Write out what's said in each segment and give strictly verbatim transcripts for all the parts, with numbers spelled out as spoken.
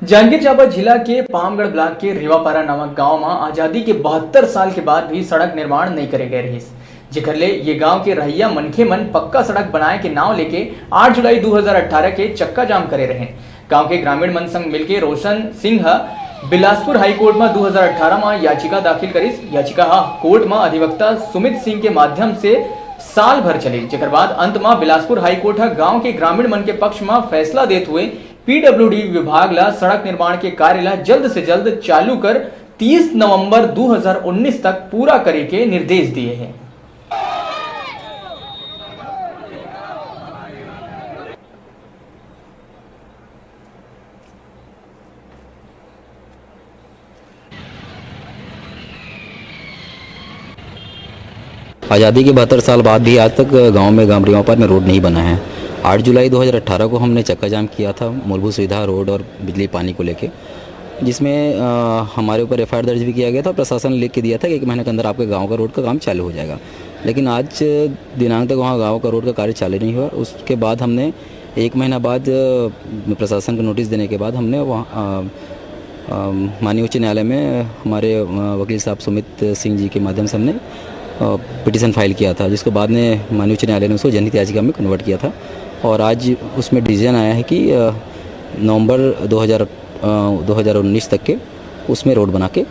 जांजगीर चांपा जिला के पामगढ़ ब्लॉक के रेवापारा नामक गांव म आजादी के बहत्तर साल के बाद भी सड़क निर्माण नइ करे गए रहिस, जेकर ले ये गांव के रहइया मनखे मन पक्का सड़क बनाए के नाव लेके आठ जुलाई दो हज़ार अठारह के चक्का जाम करे रहे। गांव के ग्रामीण मन संग मिलके रोशन सिंह ह बिलासपुर हाईकोर्ट म दो हज़ार अठारह म याचिका दाखिल करिस। याचिका ह कोर्ट म अधिवक्ता सुमित सिंह के माध्यम से साल भर चले, जेकर बाद अंत म बिलासपुर हाईकोर्ट ह गांव के ग्रामीण मन के पक्ष म फैसला देत हुए पीडब्ल्यूडी विभाग ला सड़क निर्माण के कार्य ला जल्द से जल्द चालू कर तीस नवंबर दो हज़ार उन्नीस तक पूरा करे के निर्देश दिए हे। आज़ादी के बहत्तर साल बाद भी आज तक गांव में, गांव रेवापार में रोड नहीं बना है। आठ जुलाई दो हज़ार अठारह को हमने चक्का जाम किया था मूलभूत सुविधा, रोड और बिजली पानी को लेके, जिसमें अ, हमारे ऊपर एफआईआर दर्ज भी किया गया था और प्रशासन ने लिख के दिया था कि एक महीने के अंदर आपके गांव का रोड का काम चालू हो जाएगा। लेकिन आज दिनांक तक वहाँ गांव का रोड का कार्य चालू नहीं हुआ। उसके बाद हमने एक महीना बाद, अ, प्रशासन को नोटिस देने के बाद हमने वहाँ, अ, अ, माननीय उच्च न्यायालय में हमारे, अ, वकील साहब सुमित सिंह जी के माध्यम से हमने, अ, पिटीशन फाइल किया था, जिसको बाद में माननीय उच्च न्यायालय ने उसको जनहित याचिका में कन्वर्ट किया था। और आज उसमें डिसीजन आया है कि, अ, नवंबर दो हज़ार, अ, दो हज़ार उन्नीस तक के उसमें रोड बना के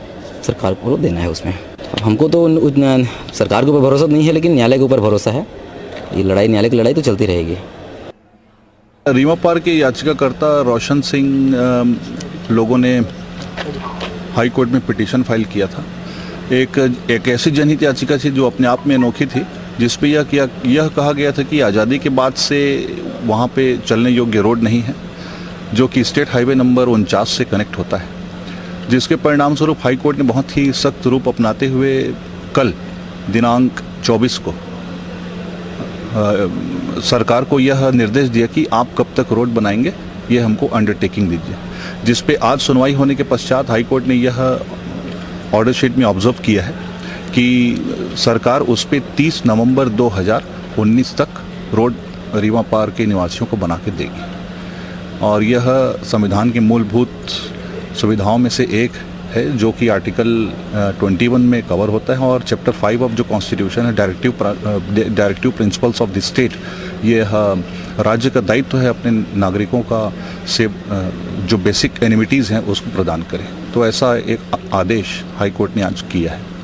सरकार को देना है उसमें। अब हमको तो उन, उन, सरकार के ऊपर भरोसा नहीं है, लेकिन न्यायालय के ऊपर भरोसा है। ये लड़ाई, न्यायालय की लड़ाई तो चलती रहेगी। रीवा पार के याचिकाकर्ता रोशन सिंह, अम, लोगों ने हाई कोर्ट में पिटीशन फाइल किया था। एक, एक ऐसी जनहित याचिका थी जो अपने आप में अनोखी थी, जिस पे यह किया, यह कहा गया था कि आज़ादी के बाद से वहाँ पे चलने योग्य रोड नहीं है, जो कि स्टेट हाईवे नंबर उनचास से कनेक्ट होता है, जिसके परिणाम स्वरूप हाई कोर्ट ने बहुत ही सख्त रूप अपनाते हुए कल दिनांक चौबीस को, अ, सरकार को यह निर्देश दिया कि आप कब तक रोड बनाएंगे, ये हमको अंडरटेकिंग दीजिए, जिस पे आज सुनवाई होने के पश्चात हाई कोर्ट ने यह ऑर्डर शीट में ऑब्जर्व किया है कि सरकार उस पे तीस नवंबर दो हज़ार उन्नीस तक रोड रीवा पार के निवासियों को बना के देगी। और यह संविधान के मूलभूत सुविधाओं में से एक है, जो कि आर्टिकल, अ, ट्वेंटी वन में कवर होता है और चैप्टर फ़ाइव ऑफ जो कॉन्स्टिट्यूशन है, डायरेक्टिव प्र-, uh, directive principles of the state, ये, अ, राज्य का दायित्व है अपने नागरिकों का से, अ, जो बेसिक एमिनिटीज़ हैं, उसको प्रदान करें। तो ऐसा एक आ-, आदेश हाई कोर्ट ने आज किया है।